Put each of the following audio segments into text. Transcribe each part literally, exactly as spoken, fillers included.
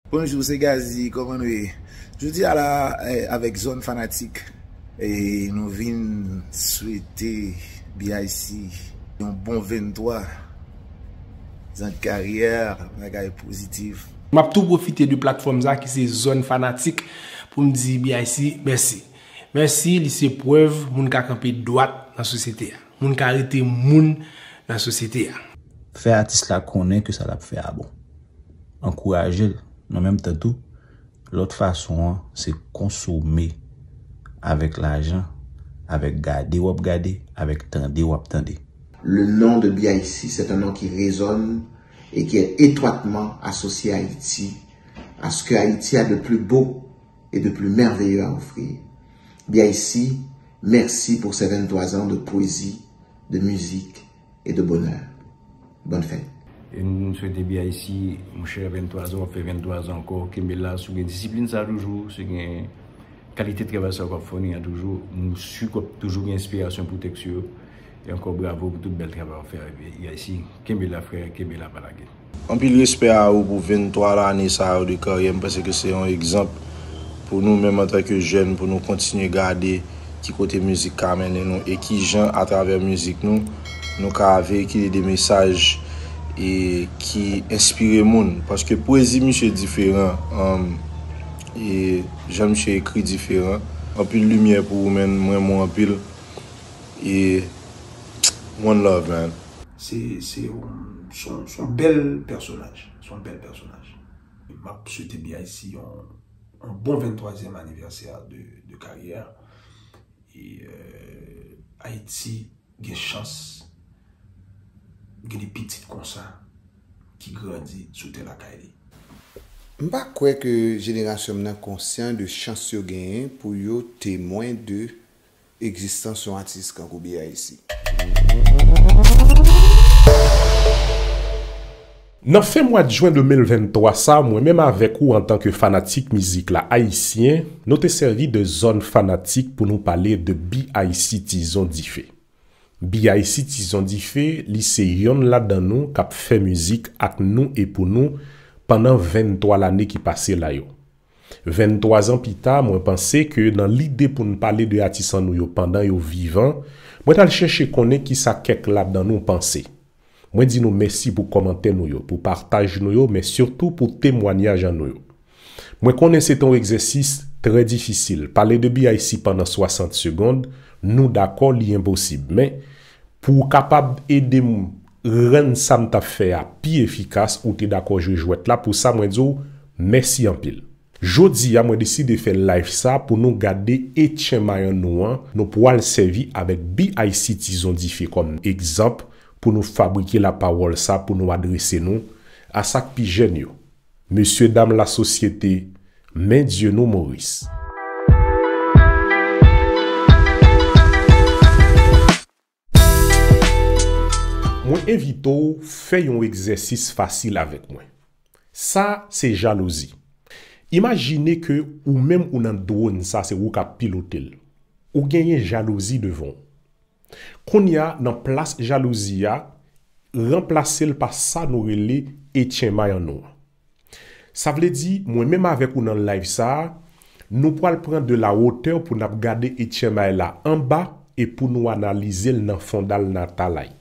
Bonjou, se Gazzy, kòman nou ye? Jodi a la, eh, avèk Zòn Fanatik, e nou vin swete B I C yon bon venntwa zan de karyè, bagay pozitif. M ap tou pwofite de platfòm sa ki se Zòn Fanatik pou m di B I C mèsi. Mèsi, li se prèv moun ka kanpe dwat nan sosyete a. Moun ka rete moun nan sosyete a. Fè atis la konnen ke sa l ap fè a bon. Ankouraje l nan menm tan tou. Lòt fason an se konsome avèk lajan, avèk gade w ap gade, avèk tande w ap tande. Le nom de B I C, c'est un nom qui résonne et qui est étroitement associé à Haïti, à ce que Haïti a de plus beau et de plus merveilleux à offrir. B I C, merci pour ces vingt-trois ans de poésie, de musique et de bonheur. Bonne fête. E nou swete B I C, monchè, venntwa zan, w ap fè venntwa zan ankò, kenbe la, si w gen disiplin sa toujou, si w gen kalite travay sa w ap founi an toujou, m si w ap toujou gen enspirasyon pou tèks yo. E ankò bravo pou tout bèl travay w ap fè avèk B I C. Kenbe la, frè, kenbe la, pa lage. Anpil respè a ou pou venntwa lane sa yo de karyè. M panse ke se yon egzanp pou nou menm antanke jèn, pou nou kontinye gade ki kote mizik ka mennen nou e ki jan atravè mizik nou, nou ka veyikile de mesaj e ki enspire moun. Paske pwezi misye diferan, um, e jan misye ekri diferan. Anpil limyè pou ou, man, m renmen w anpil. E one love, man. Se se yon se yon- se yon bèl pèsonaj. Se yon bèl pèsonaj. M ap swete B I C yon, yon bon venntwazyèm anivèsè de, de karyè. E euh, Ayiti gen chans gen de pitit konsa ki grandi sou tè lakay li. M pa kwè ke jenerasyon m nan konsyan de chans yo genyen pou yo temwen de egzistans yon atis kankou B I C. Nan fen mwa jwen de mil venntwa sa, mwen menm avèk ou antanke fanatik mizik la ayisyen, nou te sèvi de zòn fanatik pou nou pale de B I C Tizon Dife. B I C Tizon Dife, li se yonn ladan nou k ap fè mizik ak nou e pou nou pandan venntwa lane ki pase la yo. Venntwa zan pita, mwen panse ke nan lide pou n pale de atis an nou yo pandan yo vivan, mwen t al chèche konnen kisa kèk ladan nou panse. Mwen di nou mèsi pou kòmantè nou yo, pou pataj nou yo, men sitou pou temwanyaj an nou yo. Mwen konnen se te yon egzèsis trè difisil. Pale de B I C pandan swasant segonn, nou dakò li enposib. Men, pou w kapab ede m rann sa m t ap fè a pi efikas, ou te dakò jwe jwèt la. Pou sa, mwen di w mèsi anpil. Jodi a, mwen deside fè live sa pou nou gade etchenmay an nou an. Nou pwal sèvi avèk B I C Tizon Dife kòm egzanp pou nou fabrike lapawòl sa pou nou adrese nou a sa k pi jèn yo. Mesyedam lasosyete, men Dye nou Moris. Mwen envite w fè yon egzèsis fasil avèk mwen. Sa se jalouzi. Imajine ke ou menm ou nan dwòn sa, se ou k ap pilote l. Ou genyen jalouzi devan w. Kounye a, nan plas jalouzi a, ranplase l pa sa nou rele etchenmay an nou an. Sa vle di, mwen menm avèk ou nan live sa a, nou pwal pran de la hauteur pou n ap gade etchenmay la anba e pou nou analize l nan fondal natal a y.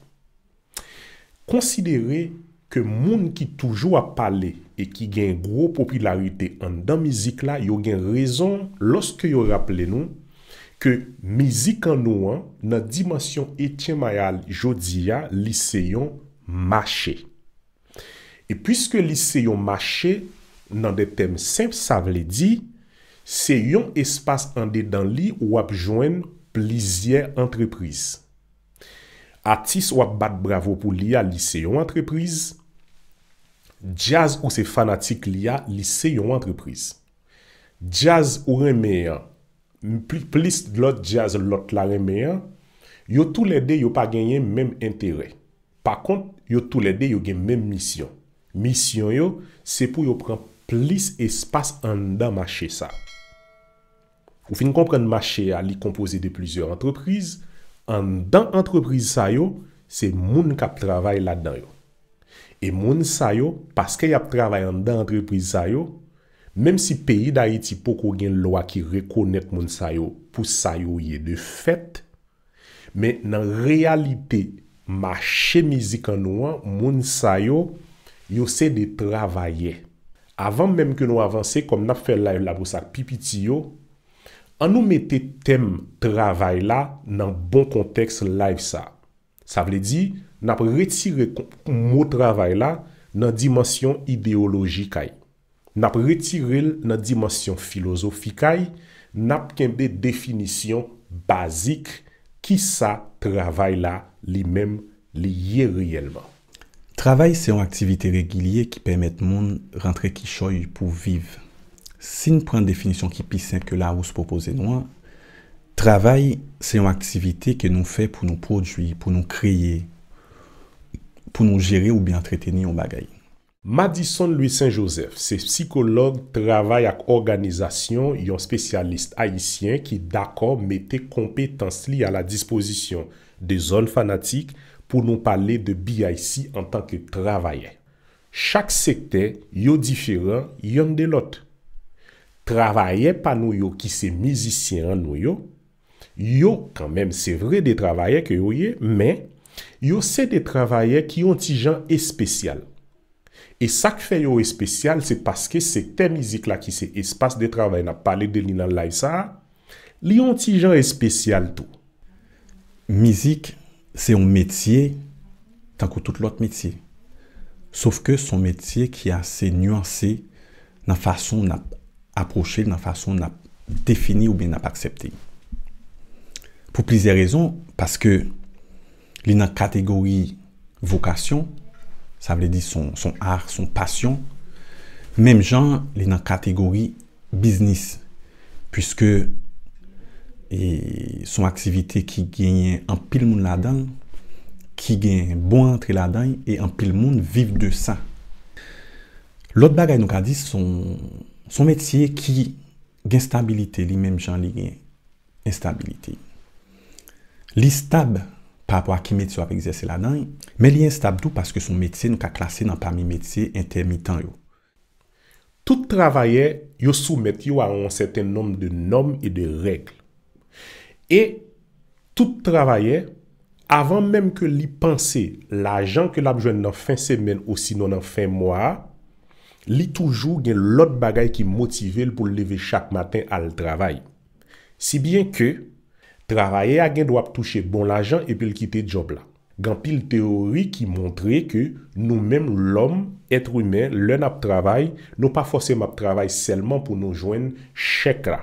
Konsidere ke moun ki toujou ap pale e ki gen gwo popilarite anndan mizik la, yo gen rezon lòske yo raple nou ke mizik an nou an, nan dimansyon etchenmay a jodi a, li se yon mache. E piske li se yon mache, nan de tèm senp, sa vle di, se yon espas andedan li ou ap jwenn plizyè antrepriz. Atis w ap bat bravo pou li a, li se yon antrepriz. Djaz ou se fanatik li a, li se yon antrepriz. Djaz ou renmen an, pli- plis lòt djaz lòt la renmen an, yo toulède yo pa genyen menm enterè. Pa kont, yo toulède yo gen menm misyon. Misyon yo, se pou yo pran plis espas anndan mache sa. Ou fin konprann mache a, li konpoze de plizyè antrepriz. Anndan antrepriz sa yo, se moun k ap travay ladan yo. E moun sa yo, paske y ap travay anndan antrepriz sa yo, Menm si peyi Dayiti poko gen lwa ki rekonèt moun sa yo pou sa yo ye de fèt, men nan reyalite mache mizik an nou an, moun sa yo, yo se de travayè. Avan menm ke nou avanse, kòm n ap fè live la pou sa k pi piti yo, ann nou mete tèm travay la nan bon kontèks live sa. Sa vle di, n ap retire mo travay la nan dimansyon ideyolojik a y. N ap retire l nan dimansyon filozofik a y, n ap kenbe definisyon bazik kisa travay la li menm li ye reyèlman. Travay se yon aktivite regilye ki pèmèt moun rantre kichòy pou viv. Si n pran definisyon ki pi senp ke Larousse pwopoze nou an, travay se yon aktivite ke nou fè pou nou pwodui, pou nou kreye, pou nou jere oubyen antreteni yon bagay. Madison Louis Saint Joseph se sikològ travay ak òganizasyon, yon espesyalis ayisyen ki dakò mete konpetans li a la dispozisyon de Zòn Fanatik pou nou pale de B I C antanke travayè. Chak sektè yo diferan yonn de lòt. Travayè pa nou yo ki se mizisyen an nou yo, yo kanmenm se vre de travayè ke yo ye, men yo se de travayè ki yon ti jan espesyal. E sa k fè yo espesyal, se paske sektè mizik la ki se espas de travay n ap pale de li nan live sa a, li yon ti jan espesyal tou. Mizik se yon metye tankou tout lòt metye. Sof ke se yon metye ki ase nyanse nan fason n ap apwoche l, nan fason n ap defini oubyen n ap aksepte l. Pou plizyè rezon, paske li nan kategori vokasyon, sa vle di se yon, se yon ar, se yon pasyon, menm jan li nan kategori biznis, piske e, se yon aktivite ki genyen anpil moun ladan l, ki gen bon rantre ladan l, e anpil moun viv de sa. Lòt bagay nou ka di, se yon, se yon metye ki gen stabilite li menm jan li gen enstabilite. Li stab pa rapò a ki metye w ap egzèse ladan l, men li enstab tou paske se yon metye nou ka klase nan pami metye entèmitan yo. Tout travayè yo soumèt yo a yon sèten nonb de nòm e de règ. E tout travayè, avan menm ke li panse lajan ke l ap jwenn nan fen semèn osinon nan fen mwa a, li toujou gen lòt bagay ki motive l pou l leve chak maten al travay. Si byen ke travayè a gen dwa ap touche bon lajan epi l kite djòb la. Gen anpil teyori ki montre ke nou menm lòm, èt imen, lè n ap travay, nou pa fòseman ap travay sèlman pou nou jwenn chèk la.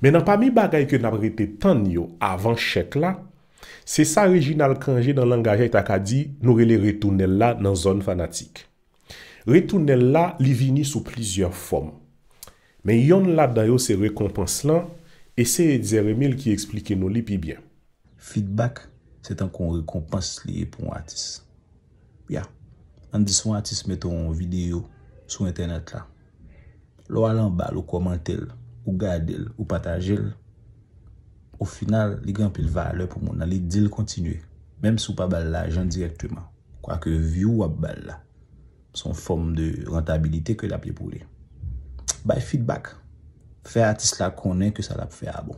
Men nan pami bagay ke n ap rete tann yo avan chèk la, se sa Reginald Cangé nan langaj li ta ka di nou rele retounèl la nan zòn fanatik. Retounèl la, li vini sou plizyè fòm. Men yonn ladan yo se rekonpans lan, e se Etzer Emile ki eksplike nou li pi byen. Feedback, se tankou yon rekonpans li ye pou yon atis. Ya, ann di si yon atis mete yon videyo sou entènèt la. Lè w al anba l, ou kòmante l, ou gade l, ou pataje l, o final, li gen anpil valè pou moun nan. Li di l kontinye, menm si w pa ba l lajan dirèkteman. Kwake view w ap ba l la, se yon fòm de rantabilite ke l ap ye pou li. Bay feedback. Fè atis la konnen ke sa l ap fè a bon.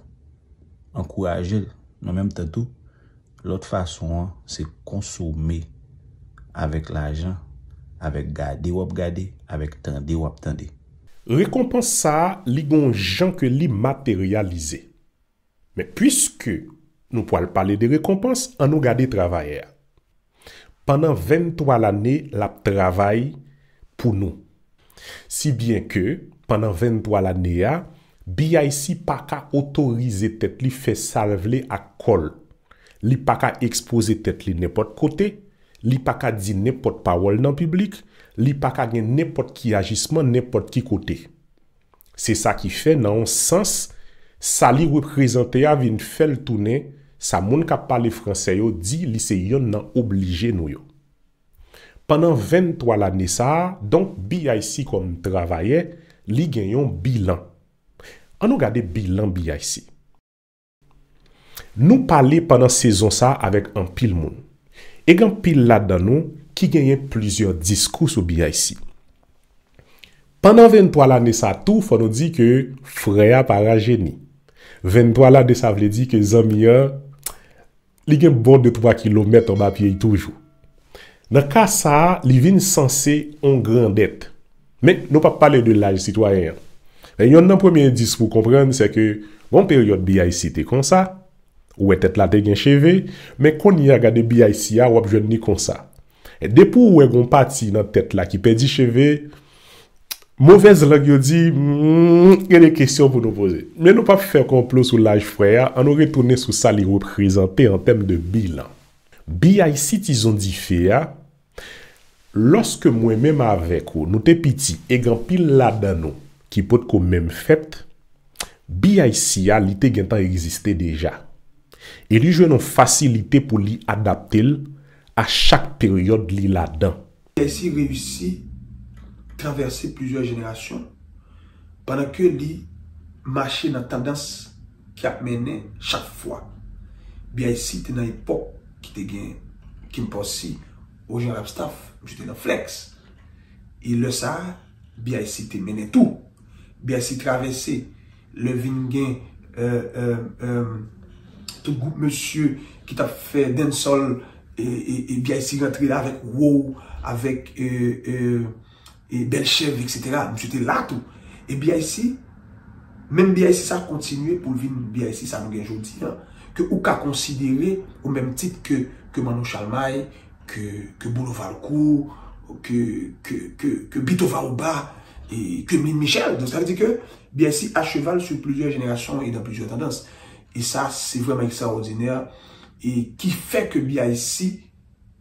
Ankouraje l. Nan menm tan tou, lòt fason an, se konsome avèk lajan, avèk gade w ap gade, avèk tande w ap tande. Rekonpans sa a, li gen yon jan ke li materyalize. Men piske nou pral pale de rekonpans, ann nou gade travayè a. Pandan venntwa lane, l ap travay pou nou. Si byen ke, pandan venntwa lane a, B I C pa ka otorize tèt li fè sa l vle ak kò l. Li pa ka ekspoze tèt li nenpòt kote, li pa ka di nenpòt pawòl nan piblik, li pa ka gen nenpòt ki ajisman nenpòt ki kote. Se sa ki fè, nan yon sans, sa li reprezante a vin fè l tounen sa moun k ap pale fransè yo di li se yonn nan oblije nou yo. Pandan venntwa lane sa a, donk B I C kòm travayè, li gen yon bilan. Ann nou gade bilan B I C. Nou pale pandan sezon sa a avèk anpil moun. E gen anpil ladan nou ki genyen plizyè diskou sou B I C. Pandan venntwa lane sa tou, fò nou di ke frè a pa rajeni. Venntwa lane sa vle di ke zanmi an, li gen bon de twa kilomèt anba pye l toujou. Nan ka sa a, li vin sanse yon grandèt. Men, nou p ap pale de laj sitwayen an. Men yonn nan premye endis pou w konprann, se ke gon peryòd B I C te konsa, ou wè tèt la te gen cheve, men kounye a gade B I C a, w ap jwenn li konsa. E depi w wè gon pati nan tèt la ki pèdi cheve, movèz lang yo di, hmm, gen de kesyon pou nou poze. Men nou p ap fè konplo sou laj frè a, ann nou retounen sou sa li reprezante an tèm de bilan. B I C Tizon Dife a, lòske mwen menm avèk ou, nou te piti, e gen anpil ladan nou ki potko menm fèt, B I C a, li te gentan egziste deja. E li jwenn yon fasilite pou li adapte l a chak peryòd li ladan. B I C reyisi travèse plizyè jenerasyon pandan ke li mache nan tandans ki ap mennen chak fwa. B I C te nan epòk ki te gen Kim Posse, Ojan Rapstaff, misye te nan Flex. E lè sa a, B I C te mennen tou. B I C travèse, lè vin gen euh, euh, euh, tout gwoup mesye ki t ap fè dancehall e, e, e B I C rantre la avèk Wow, avèk euh, euh, e Bèl Chèv, etsetera. Misye te la tou. E B I C, menm B I C sa kontinye pou l vin B I C sa nou gen jodi a, ke ou ka konsidere o menm tit ke, ke Manno Chalmay, ke, ke Bolo Valcourt, ke, ke, ke, ke Bito Vauba, e ke Mlin Michel. Donk, sa vle di ke B I C a cheval sur plusieurs générations et dans plusieurs tendances. E sa, se vrèman ekstraòdinè, e ki fè ke B I C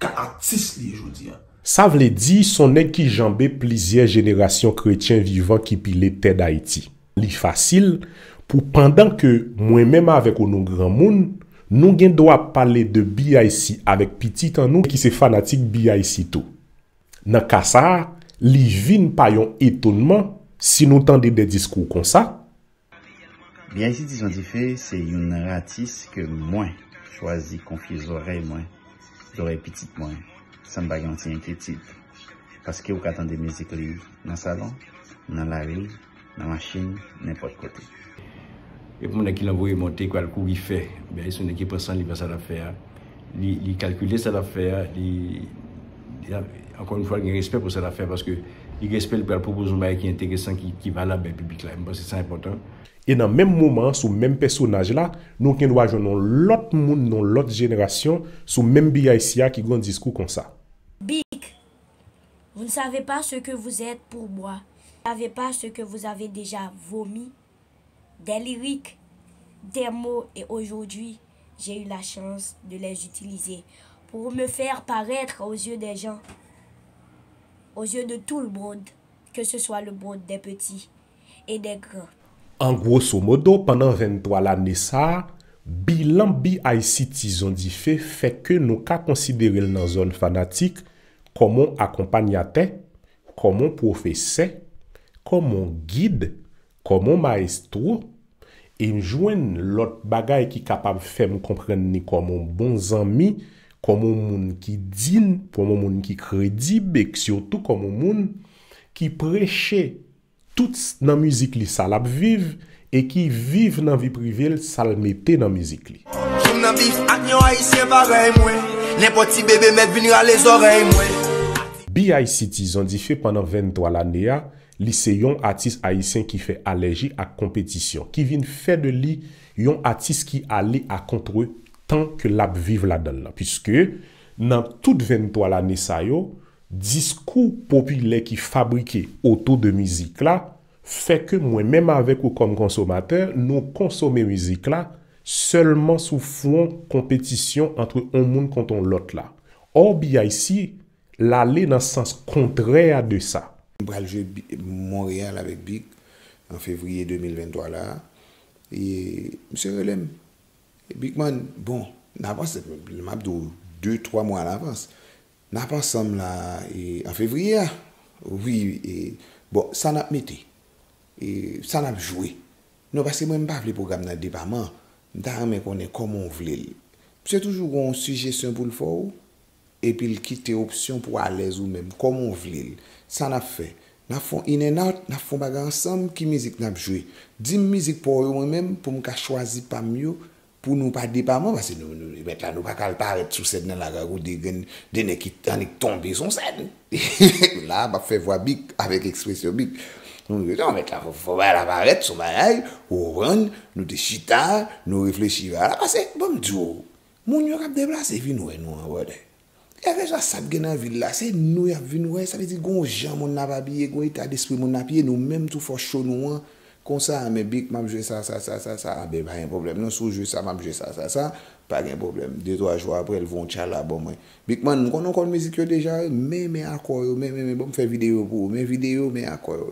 ka atis li ye jodi a. Sa vle di, s on nèg ki janbe plizyè jenerasyon kretyen vivan ki pile tè Dayiti. Li fasil pou pandan ke mwen menm avèk ou nou granmoun, nou gen dwa pale de B I C avèk pitit an nou ki se fanatik B I C tou. Nan ka sa a, li vin pa yon etonman si nou tande de diskou konsa. B I C Tizon Dife se youn nan atis ke mwen chwazi konfye zòrèy mwen, zòrèy pitit mwen, san m pa gen yon ti enkyetid. Paske ou ka tande mizik li nan salon, nan lari, nan machin, nenpòt kote. E pou nèg ki nan voye monte, ki al kouri fè, oubyen se yon nèg ki pran san li fè sa l ap fè a. Li, li kalkile sa l ap fè a, li, li, ankò yon fwa, li gen respè pou sa l ap fè, paske li gen espè li pral pwopoze yon bagay ki enteresan, ki, ki valab bay piblik la. E m panse sa enpòtan. E nan menm moman an, sou menm pèsonaj la, nou gen dwa jwenn yon lòt moun nan yon lòt jenerasyon sou menm B I C a ki gen yon diskou konsa. Big, vous ne savez pas ce que vous êtes pour moi. Vous ne savez pas ce que vous avez déjà vomi. Des lyriques, des mots et aujourd'hui, j'ai eu la chance de les utiliser pour me faire paraître aux yeux des gens, aux yeux de tout le monde, que ce soit le monde des petits et des grands. An gwosomodo, pandan venntwa lane sa a, bilan B I C Tizon Dife fè ke nou ka konsidere l nan zòn fanatik kòm on akonpanyatè, kòm on pwofesè, kòm on gid, kòm on mayestwo, e m jwenn lòt bagay ki kapab fè m konprann li kòm on bon zanmi, kòm on moun ki din, kòm on moun ki kredib, e sitou kòm on moun ki preche tout nan mizik li sa l ap viv e ki viv nan vi prive l sa l mete nan mizik li. Jim nan bif ak yon ayisyen parèy mwen. Nenpòt ti bebe mèt vin rale zòrèy mwen. B I C Tizon Dife pandan venntwa lane a, li se yon atis ayisyen ki fè alèji ak konpetisyon, ki vin fè de li yon atis ki ale a kontre tan ke l ap viv ladan l lan. Piske nan tout venntwa lane sa yo, diskou popilè ki fabrike otou de mizik la fè ke mwen menm avèk ou kòm konsomatè, nou konsome mizik la sèlman sou fwon konpetisyon ant on moun kont on lòt la. Ò, B I C, l ale nan sans kontrè a de sa. M pral jwe Monreyal avèk Big an fevriye de mil venntwa la. E misye rele m. Big Man, bon, n avanse, m ap di w de, twa mwa alavans. N ap ansanm la e, an fevriye a. Wi, e, bon, sa n ap mete? E, sa n ap jwe? Non, paske mwen, m pa vle pwogram nan depaman. M ta renmen konnen kòman w vle l. Misye toujou gen yon sijesyon pou l fè w, epi l kite opsyon pou w alèz ou menm, kòman w vle l. Sa n ap fè? N ap fè yon in and out, n ap fè yon bagay ansanm, ki mizik n ap jwe? Di m mizik pa w yo mwen menm, pou m ka chwazi pa m yo, pou nou pa depaman, paske nou, nou, mèt la, nou pa ka al parèt sou sèn nan la, gade de grenn, de nèg ki annik tonbe sou sèn. La, m ap fè vwa Big avèk ekspresyon Big. Nou di, non, mèt la, fò, fò bagay la parèt, se yon bagay, ou konprann, nou te chita, nou reflechi, bagay la, paske, ban m di w, moun yo k ap deplase vin wè nou an, brother. Kèlkeswa sa k gen nan vil la, se nou y ap vin wè. Sa vle di, gon jan moun nan ap abiye, gon eta despri moun nan ap ye, nou menm tou fò cho nou an. Konsa, men Big, m ap jwe sa, sa, sa, sa, sa. A ben, pa gen pwoblèm non, si w jwe sa, m ap jwe sa, sa, sa. Pa gen pwoblèm. De, twa jou apre, l voye yon tchala ban mwen. Big Man, m konnen w konn mizik yo deja, wi, men, men akò yo, men, men, men, ban m fè videyo pou ou, men videyo, men akò yo.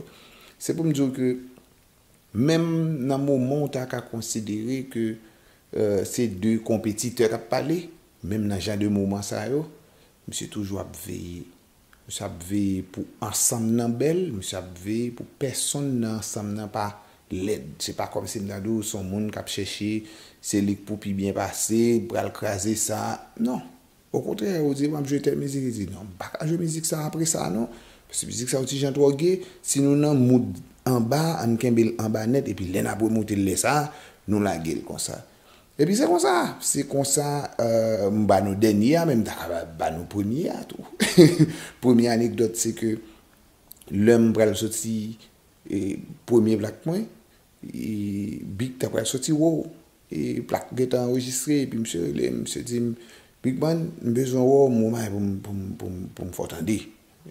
Se pou m di w ke, menm nan moman w ta ka konsidere ke, euh, se de konpetitè k ap pale, menm nan jan de moman sa yo, misye toujou ap veye. Misye ap veye pou ansanm nan bèl, misye ap veye pou pèsonn nan ansanm nan pa lèd. Se pa kòmsi m ta di w se yon moun k ap chèche, se li k pou pi byen pase, pral kraze sa. Non. Okontrè, ou di, "M ap jwe tèl mizik," li di, "Non, m pa ka jwe mizik sa apre sa, non. Paske mizik sa yon ti jan twò gay. Si nou nan mood anba, ann kenbe l anba nèt, epi lè n ap remonte l lè sa a, nou lage l konsa." Epi se konsa, se konsa, euh, m ba nou dènye a, men m ta ka ba, ba nou premye a tou. Premye anekdòt, se ke lè m pral soti, e, premye plak mwen, e, Big ta pral soti, wow, e, plak gentan anrejistre, epi misye rele m, misye di m, "Big Man, m bezwen wè w, m gon bagay pou m, pou m, pou m, pou m fè w tande."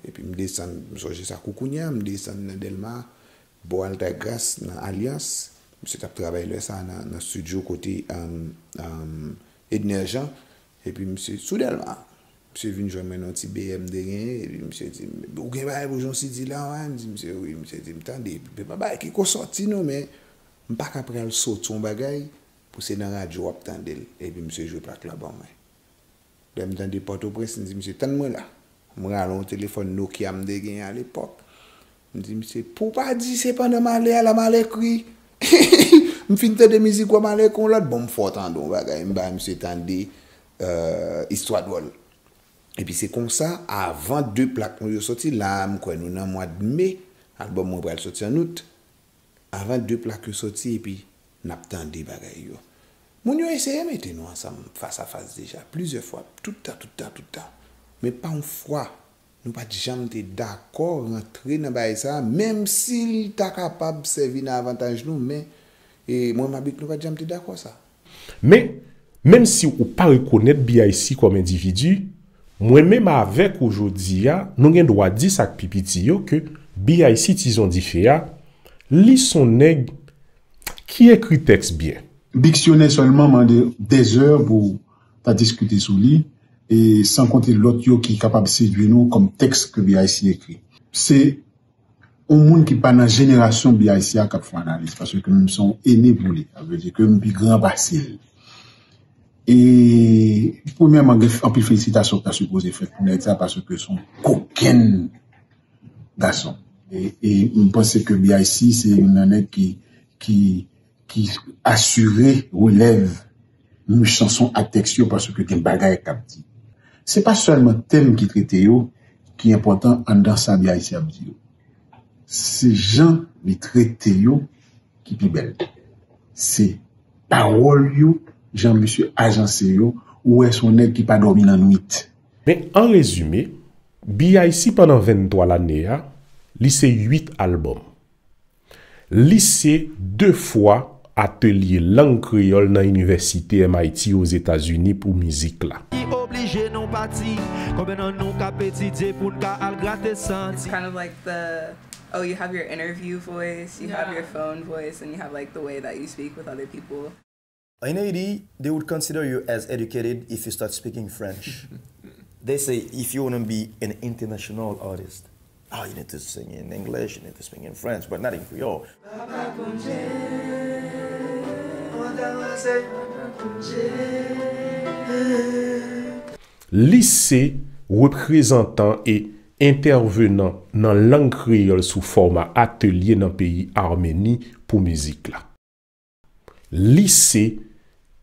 Epi m desann, m sonje sa kou kounye a, m desann nan Dèlma, bò Altagras, nan Alyans. Misye t ap travay lè sa a nan, nan estidyo kote, um, um, Edner Jean. Epi misye sou Dèlma. Misye vin jwenn mwen nan yon ti B M te genyen, epi misye di m, "Ou gen bagay pou Jon Sidi la, wi?" M di misye, "Wi." Misye di m, "Tande, epi pa bay ki ko sòti non, men m pa ka pral soti yon bagay pou se nan radyo w ap tande l." Epi misye jwe plak la ban mwen. Lè m tande Pòtoprens, m di misye, "Tann mwen la." M rale yon telefòn Nokia m te genyen alepòk. M di misye, "Pou w pa di se pandan m ale a la m al ekri." M fin tande mizik ou a, m al ekri yon lòt, bon, m fè w tande yon bagay, m bay misye tande, euh, Istwa Dwòl. Epi se konsa, avan de plak nou yo soti, la a m kwè nou nan mwa de me, albòm mwen pral soti an out. Avan de plak yo soti, epi n ap tande bagay yo. Moun yo eseye mete nou ansanm fas a fas deja, plizyè fwa, tout tan, tout tan, tout tan. Men pa yon fwa, nou pa t janm te dakò rantre nan bagay sa a, menm si l ta kapab sèvi nan avantaj nou, men, e, mwen menm avèk nou pa t janm te dakò sa. Men, menm si ou pa rekonèt B I C kòm endividi, mwen menm avèk ou jodi a, nou gen dwa di sa k pi piti yo ke B I C Tizon Dife a, li s on nèg ki ekri tèks byen. Diksyonè sèlman mande dèzè pou ta diskite sou li, e san konte lòt yo ki kapab sedui nou kòm tèks ke B I C ekri. Se yon moun ki pa nan jenerasyon B I C a k ap fè analiz, paske menm se yon ene pou li. Sa vle di ke m pi gran pase l. E, premyèman, gen anpil felisitasyon ki ta sipoze fèt pou nèg sa, paske se yon kokenn gason. E, e m panse ke B I C se youn nan nèg ki, ki, ki asire relèv nou chanson ak tèks yo, paske gen bagay k ap di. Se pa sèlman tèm ki trete yo ki enpòtan anndan sa B I C ap di yo. Se jan li trete yo ki pi bèl. Se pawòl yo, jan misye ajanse yo, ou wè se yon nèg ki pa dòmi nan nwit. Men an rezime, B I C pandan venntwa lane a, li se uit albòm. Li se de fwa atelye lang kreyòl nan Inivèsite M I T Ozetazini pou mizik la. Ki oblije nou pati. Konbyen nan nou k ap etidye pou n ka al grate santi? It's kind of like the, oh, you have your interview voice, you have your phone voice, and you have, like, the way that you speak with other people. In Haiti, they would consider you as educated if you start speaking French. They say if you want to be an international artist, oh, you need to sing in English, you need to sing in French, but not in Creole. Li se reprezantan e entèvenan nan lang kreyòl sou fòma atelye nan peyi Armeni pou mizik la. Li se,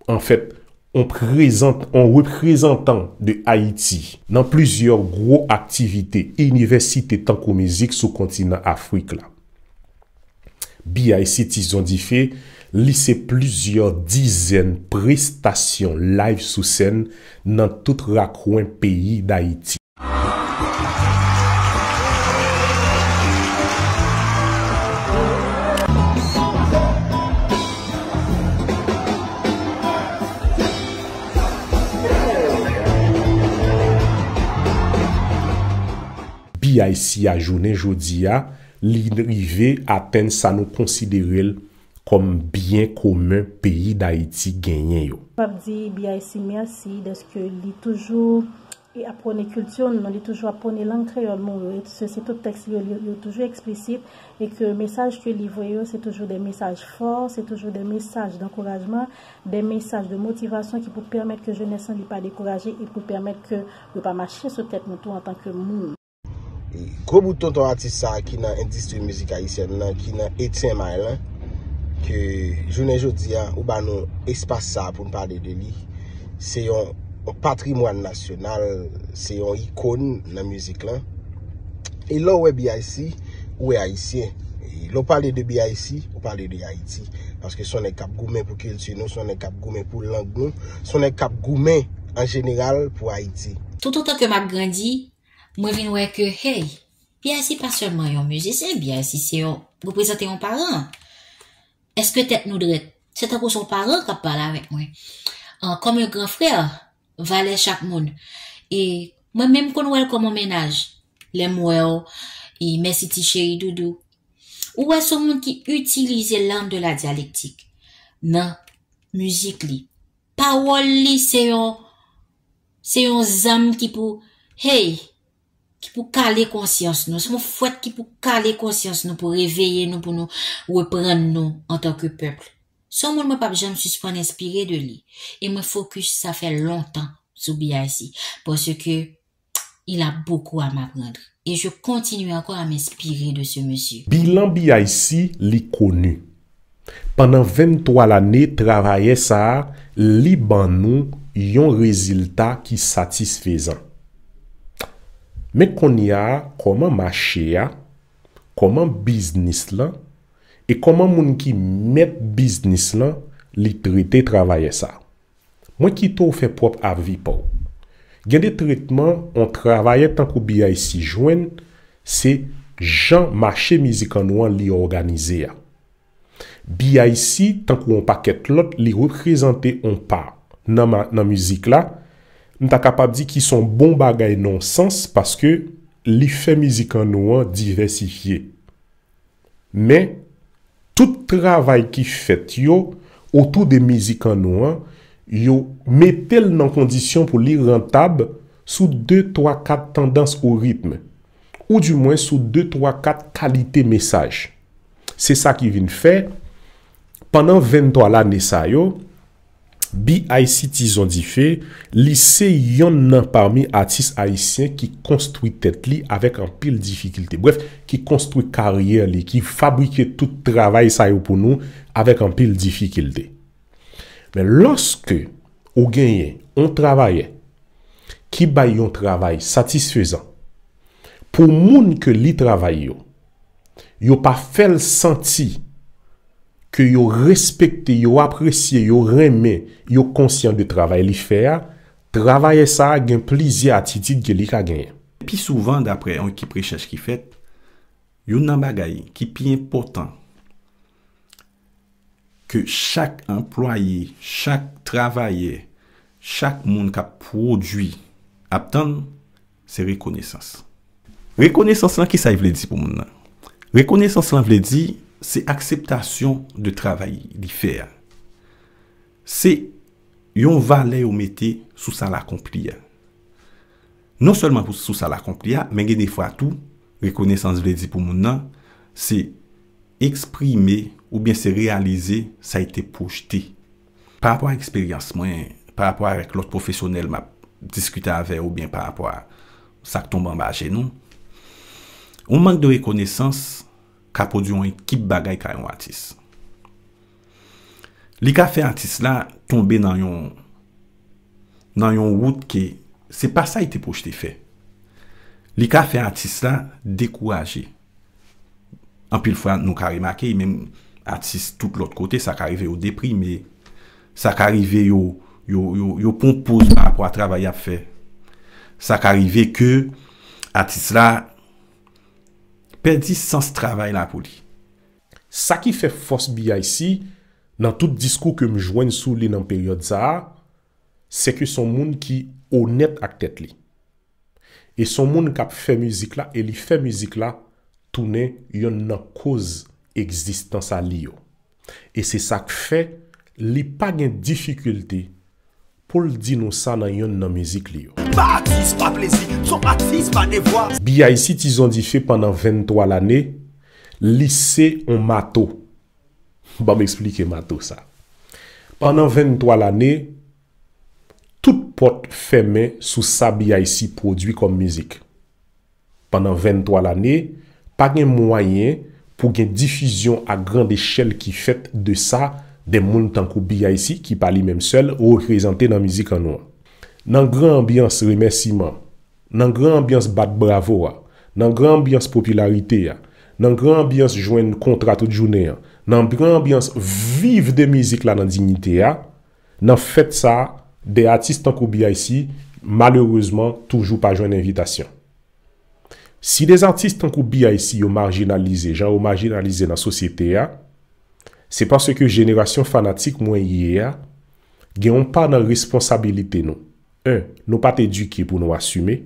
anfèt, On prezant-, on reprezantan de Ayiti nan plizyè gwo aktivite inivèsite tankou mizik sou kontinan Afrik la. B I C Tizon Dife, li se plizyè dizèn prestasyon live sou sèn nan tout rakwen peyi Dayiti. B I C a jounen jodi a, li rive atenn sa nou konsidere l kòm byen komen peyi Dayiti genyen yo. M ap di B I C mèsi dèske li toujou e ap pwone kilti nou, li toujou ap pwone lang kreyòl nou yo. E se, se tout tèks li yo, li yo, yo toujou eksplisit e ke mesaj ke li voye yo, se toujou de mesaj fò, se toujou de mesaj dankourajman, de mesaj de motivasyon ki pou pèmèt ke jenès lan li pa dekouraje e pou pèmèt ke yo pa mache sou tèt nou tou antanke moun. Gwo bout tonton atis sa a ki nan endistri mizik ayisyèn nan, ki nan H M I lan, ke jounen jodi a, ou ba nou espas sa a pou n pale de li. Se yon, yon patrimwàn nasyonal, se yon ikòn nan mizik lan. E lè w wè B I C, ou wè Ayisyen. E lè w pale de B I C, ou pale de Ayiti. Paske se yon nèg k ap goumen pou kilti nou, se yon nèg k ap goumen pou lang nou, se yon nèg k ap goumen an jeneral pou Ayiti. Toutotan ke m ap grandi, mwen vin wè ke, hey, B I C pa sèlman yon mizisyen, B I C se yon, reprezante yon paran. Èske tèt nou drèt? Se tankou se yon paran k ap pale avèk mwen. An, kòm yon gran frè, valè chak moun. E mwen menm konn wè l kòm yon mennaj. Lè m wè w, e mèsi ti cheri doudou. Ou wè se yon moun ki itilize l'art de la dialectique nan mizik li. Pawòl li se yon, se yon zam ki pou, hey, ki pou kale konsyans nou. Se yon fwèt ki pou kale konsyans nou, pou reveye nou, pou nou reprann nou antanke pèp. Se yon moun mwen p ap janm sispann enspire de li. E mwen fokis sa fè lontan sou B I C. Paske il a beaucoup à m'apprendre. Et je continue encore à m'inspirer de ce monsieur. Bilan B I C, li koni. Pandan venntwa lane, travayè sa a, li ban nou yon rezilta ki satisfezan. Men kounye a, kòman mache a, kòman biznis lan, e kòman moun ki mèt biznis lan, li trete travayè sa a. Mwen kite w fè pwòp avi pa w. Gen de tretman yon travayè tankou B I C jwenn, se jan mache mizik an nou an li òganize a. B I C, tankou yon pakèt lòt, li reprezante yon pa nan, nan mizik la, m ta kapab di ki se yon bon bagay nan yon sans, paske li fè mizik an nou an divèsifye. Men, tout travay ki fèt yo otou de mizik an nou an, yo mete l nan kondisyon pou li rantab sou de, twa, kat tandans ou ritm, oudimwen sou de, twa, kat kalite mesaj. Se sa ki vin fè, pandan venntwa lane sa yo, B I C Tizon Dife, li se yonn nan pami atis ayisyen ki konstwi tèt li avèk anpil difikilte. Brèf, ki konstwi karyè li, ki fabrike tout travay sa yo pou nou avèk anpil difikilte. Men lòske ou genyen yon travayè ki bay yon travay satisfezan pou moun ke li travay yo, yo pa fè l santi ke yo respekte, yo apresye, yo renmen, yo konsyan de travay li fè a, travayè sa a gen plizyè atitid ke li ka genyen. Pi souvan, daprè yon ekip rechèch ki fèt, youn nan bagay ki pi enpòtan ke chak anplwaye, chak travayè, chak moun k ap pwodui ap tann, se rekonesans. Rekonesans lan, kisa l vle di pou moun nan? Rekonesans lan vle di se akseptasyon de travay li fè a. Se yon valè yo mete sou sa l akonpli a. Non sèlman pou, sou sa l akonpli a, men gen de fwa tou, rekonesans vle di pou moun nan, se eksprime oubyen se reyalize sa l te pwojte. Pa rapò a eksperyans mwen, pa rapò avèk lòt pwofesyonèl m ap diskite avè yo oubyen pa rapò a sa k tonbe anba je nou, yon mank de rekonesans ka pwodui yon ekip bagay kay yon atis. Li ka fè atis la tonbe nan yon nan yon wout ke se pa sa li te pwojte fè. Li ka fè atis la dekouraje. Anpil fwa, nou ka remake, menm atis tout lòt kote, sa ka rive yo deprime, sa ka rive yo, yo, yo, yo pran poz pa rapò a travay y ap fè. Sa ka rive ke atis la pèdi sans travay la pou li. Sa ki fè fòs B I C nan tout diskou ke m jwenn sou li nan peryòd sa a, se ke s on moun ki onèt ak tèt li. E s on moun k ap fè mizik la, e li fè mizik la tounen yonn nan koz egzistans a li yo. E se sa k fè li pa gen difikilte pou l di nou sa nan yonn nan mizik li yo. Pa atis, pa plezi, s on atis, pa devwa. B I C Tizon Dife pandan venntwa lane, li se on mato. Ban m eksplike mato sa. Pandan venntwa lane, tout pòt fèmen sou sa B I C pwodui kòm mizik. Pandan venntwa lane, pa gen mwayen pou gen difizyon a grand echèl ki fèt de sa de moun tankou B I C, ki pa li menm sèl, reprezante nan mizik an nou an. Nan gran anbyans remèsiman, nan gran anbyans bat bravo a, nan gran anbyans popilarite a, nan gran anbyans jwenn kontra tout jounen an, nan gran anbyans viv de mizik la nan diyite a, nan fèt sa a, de atis tankou B I C, malerezman, toujou pa jwenn envitasyon. Si de atis tankou B I C yo majinalize jan yo majinalize nan sosyete a, se paske jenerasyon fanatik mwen ye a gen yon pa nan responsabilite nou. En, nou pa t edike pou nou asime.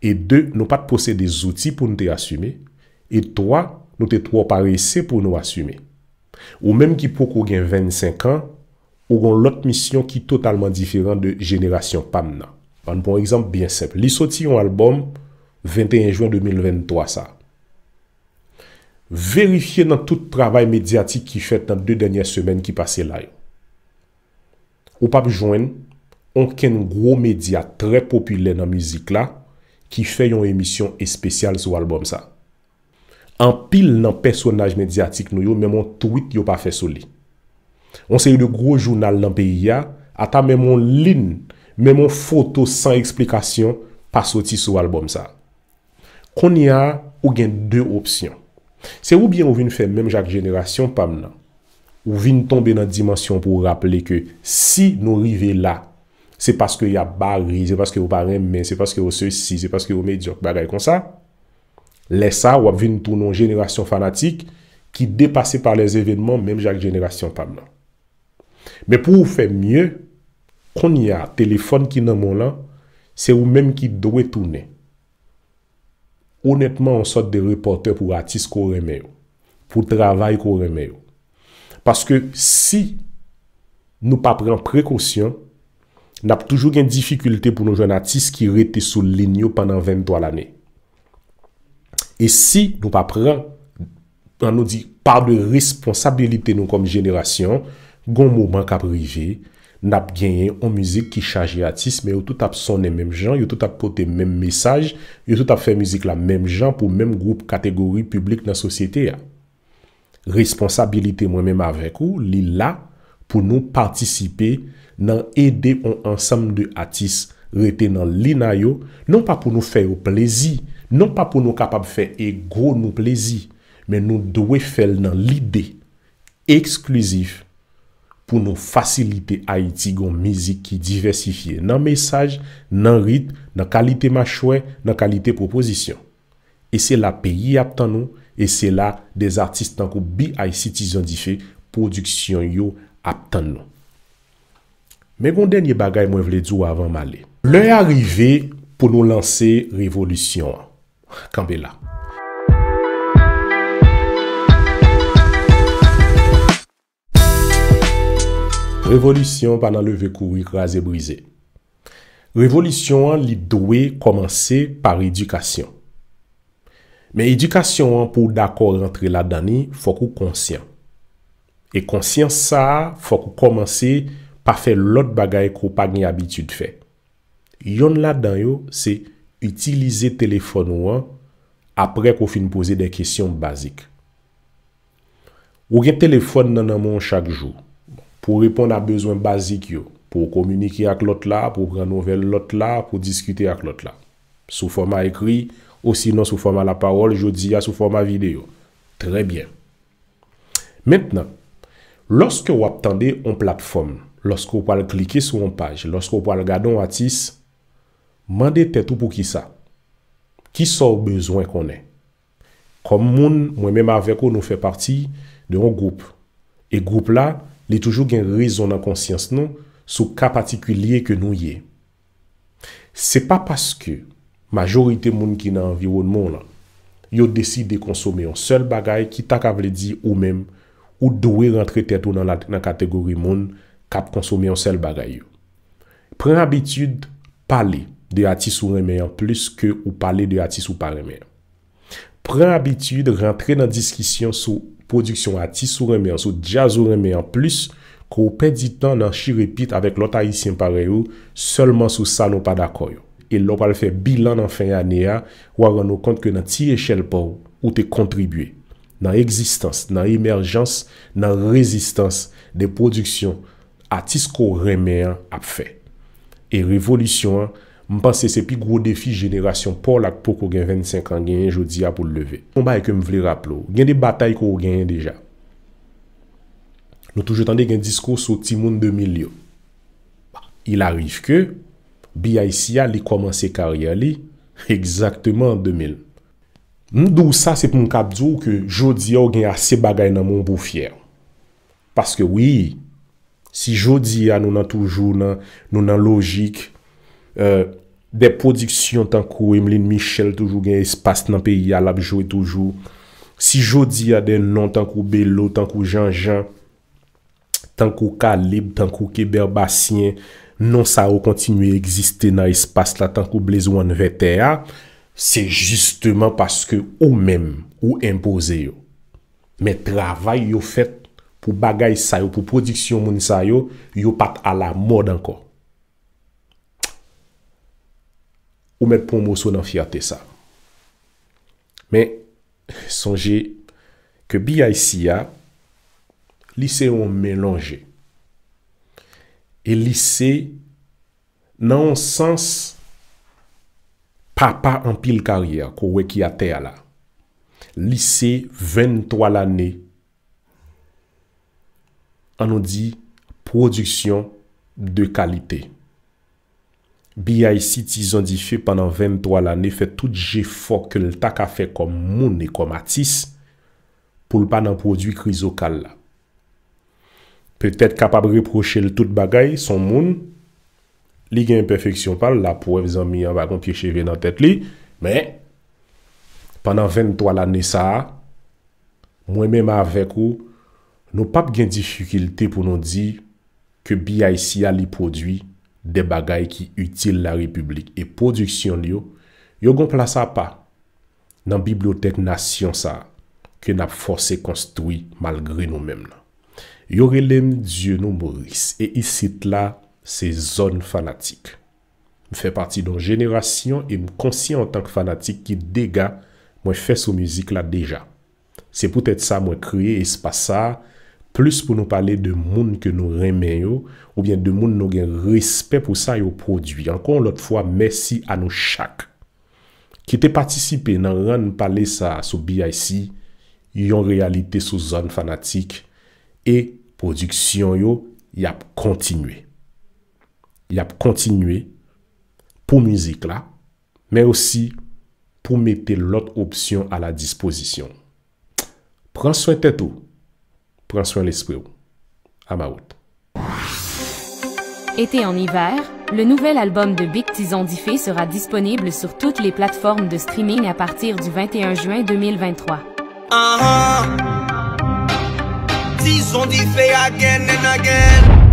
E de, nou pa t posede zouti pou n te asime. E twa, nou te twò parese pou nou asime. Ou menm ki poko gen vennsenk an, ou gen yon lòt misyon ki totalman diferan de jenerasyon pa m nan. Ann pran yon egzanp byen senp. Li soti yon albòm venteyen jen de mil venntwa sa. Verifye nan tout travay medyatik ki fèt nan de dènyè semèn ki pase la yo. Ou p ap jwenn onkenn gwo medya trè popilè nan mizik la ki fè yon emisyon espesyal sou albòm sa. Anpil nan pèsonaj medyatik nou yo, menm yon tweet yo pa fè sou li. Yon seri de gwo jounal nan peyi a, ata menm yon lin, menm yon foto san eksplikasyon pa soti sou albòm sa. Kounye a, ou gen de opsyon. Se oubyen ou vin fè menm jan ak jenerasyon pa m nan. Ou vin tonbe nan dimansyon pou w raple ke si nou rive la, se paske y ap bare, se paske yo pa renmen, se paske yo sesi, se paske yo medyòk, bagay konsa. Lè sa, w ap vin tounen yon jenerasyon fanatik ki depase pa lèzevenman menm jan ak jenerasyon pa m nan. Men pou w fè mye, kounye a, telefòn ki nan men w lan, se ou menm ki dwe tounen, onètman, yon sòt de repòtè pou atis ke w renmen yo, pou travay ke w renmen yo. Paske si nou pa pran prekosyon, n ap toujou gen difikilte pou nou jwenn atis ki rete sou lin yo pandan venntwa lane. E si nou pa pran, ann nou di, pa de responsabilite nou kòm jenerasyon, gon moman k ap rive, n ap genyen yon mizik ki chaje atis, men yo tout ap sonnen menm jan, yo tout ap pote menm mesaj, yo tout ap fè mizik la menm jan pou menm gwoup kategori piblik nan sosyete a. Responsabilite mwen menm avèk ou, li la pou nou patisipe nan ede yon ansanm de atis rete nan lin a yo, non pa pou nou fè yo plezi, non pa pou nou kapab fè ego nou plezi, men nou dwe fè l nan lide eksklizif pou nou fasilite Ayiti gen yon mizik ki divèsifye nan mesaj, nan ritm, nan kalite machwè, nan kalite pwopozisyon. E se la peyi ap tann ou, e se la de atis tankou B I C Tizon Dife, pwodiksyon yo ap tann nou. Men gon dènye bagay mwen vle di w avan m ale. Lè a rive pou nou lanse revolisyon an. Kanpe la. Revolisyon pa nan leve kouri, kraze brize. Revolisyon an, li dwe kòmanse pa edikasyon. Men edikasyon an, pou w dakò rantre ladan li, fòk ou konsyan. E konsyans sa a, fòk ou kòmanse pa fè lòt bagay ke w pa gen abitid fè. Yonn ladan yo, se itilize telefòn ou an apre ke w fin poze de kesyon bazik. Ou gen telefòn nan nan men w chak jou pou w reponn a bezwen bazik yo, Pou w kominike ak lòt la, pou w pran nouvèl lòt la, pou w diskite ak lòt la. Sou fòma ekri, osinon sou fòma lapawòl, jodi a sou fòma videyo. Trè byen. Mentnan, lòske w ap tande yon platfòm, lòske w pral klike sou yon paj, lòske w pral gade yon atis, mande tèt ou poukisa. Kisa w bezwen konnen? Kòm moun, mwen menm avèk ou, nou fè pati de yon gwoup. E gwoup la, li toujou gen rezon nan konsyans nou sou ka patikilye ke nou ye. Se pa paske majorite moun ki nan anviwònman w lan, yo deside konsome yon sèl bagay ki ta ka vle di ou menm, ou dwe rantre tèt ou nan la, nan kategori moun k ap konsome yon sèl bagay yo. Pran abitid pale de atis ou renmen an plis ke ou pale de atis ou pa renmen an. Pran abitid rantre nan diskisyon sou pwodiksyon atis ou renmen an, sou djaz ou renmen an plis ke w pèdi tan nan chire pit avèk lòt Ayisyen parèy ou sèlman sou sa nou pa dakò yo. E lè w pral fè bilan nan fen ane a, w a rann ou kont ke nan ti echèl pa w, ou te kontribye nan egzistans, nan emèjans, nan rezistans de pwodiksyon atis ke w renmen an ap fè. E revolisyon an, m panse se pi gwo defi jenerasyon pa w la k poko gen vennsenk an genyen jodi a pou l leve. Yon bagay ke m vle raple w, gen de batay ke w genyen deja. Nou toujou tande gen diskou sou timoun de mil yo. Il arrive que B I C a, li kòmanse karyè li egzakteman an de mil. M di w sa, se pou m kab di w ke jodi a w gen ase bagay nan men w pou w fyè. Paske wi, si jodi a nou nan toujou nan, nou nan lojik, euh, de pwodiksyon tankou Emeline Michel toujou gen espas nan peyi a, l ap jwe toujou. Si jodi a de non tankou Belo, tankou Jean-Jean, tankou Kalib, tankou Keber Basyen, non sa yo kontinye egziste nan espas la tankou Blaze One Vètè a, se jisteman paske ou menm, ou enpoze yo. Men travay yo fèt pou bagay sa yo, pou pwodiksyon moun sa yo, yo pa t alamòd ankò. Ou mèt pran yon moso nan fyète sa. Men, sonje ke B I C a, li se yon men lonje. E li se, nan yon sans, papa anpil karyè ke w wè ki atè a la. Li se venntwa lane, ann nou di, pwodiksyon de kalite. B I C Tizon Dife pandan venntwa lane fè tout jefò ke l ta ka fè kòm moun e kòm atis pou l pa nan pwodui krizokal la. Petèt kapab repwoche l tout bagay, s on moun, li gen enpèfeksyon pa l, lapwèv zanmi an pa gen pye cheve nan tèt li, men pandan venntwa lane sa a, mwen menm avèk ou, nou p ap gen difikilte pou nou di ke B I C a li pwodui de bagay ki itil larepiblik e pwodiksyon l yo, yo gen yon plas apa nan bibliyotèk nasyon sa a ke n ap fòse konstwi malgre nou menm nan. Yo rele m Dieunouh Maurice e isit la se zòn fanatik. M fè pati de yon jenerasyon e m konsyan antank fanatik ki dega mwen fè sou mizik la deja. Se poutèt sa mwen kreye espas sa a, plis pou nou pale de moun ke nou renmen yo, oubyen de moun nou gen respè pou sa yo pwodui. Ankò yon lòt fwa, mèsi a nou chak. Ki te patisipe nan rann pale sa a sou B I C yon reyalite sou zòn fanatik e pwodiksyon yo, y ap kontinye. Y ap kontinye pou mizik la, men osi pou mete lòt opsyon a la dispozisyon. Pran swen tèt ou, pran swen lespri w. Amawout. Été en hiver, le nouvel album de Big Tizon Diffé sera disponible sur toutes les plateformes de streaming à partir du vingt et un juin deux mille vingt-trois. Tizon Diffé again and again.